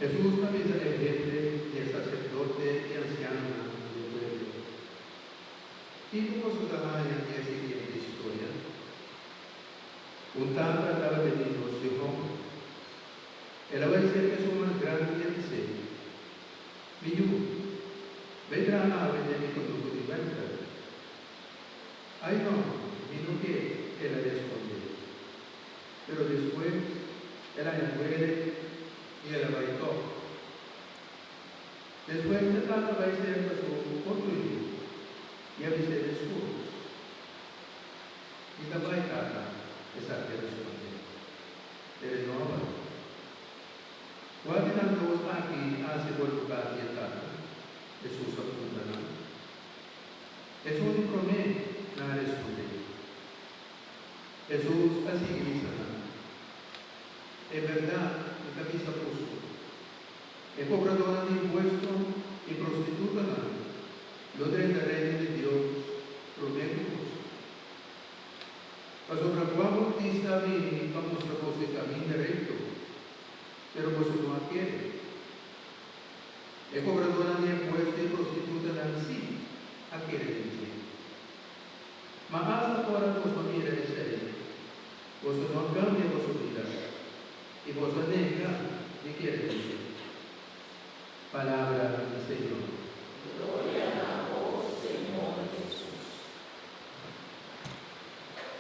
Hesus a bisa e hefe di e saserdote i ansianonan di e pueblo, Kiko boso ta haña di e siguiente historia? Un tata tabatin dos yu hòmber. El a bai serka esun mas grandi i a bis'é, Mi yu, bai traha awe den mi kunuku di wèntra. Ai no, mi no ke, el a respondé. Pero despues el a haña duele i el a bai tòg. Despues e tata bai serka su otro yu i a bis'é meskos. Mi ta bai, tata, esaki a respondé. Pero e no a bai. Kua di nan dos aki a hasi boluntat di e tata? Hesus a puntra nan. Esun di promé, nan a respondé. Hesus a sigui bisa nan, E bèrdat mi ta bisa boso, e kobradónan di impuesto i prostitutanan lo drenta Reino di Dios promé ku boso. Pasobra Juan Bautista a bini pa mustra boso e kaminda rekto, pero boso no a kere. E kobradónan di impuesto i prostitutanan sí a kere den dje. Ma asta ora boso a mira esei, boso no a kambia boso bida i boso a nenga di kere den dje. Palabra di Señor.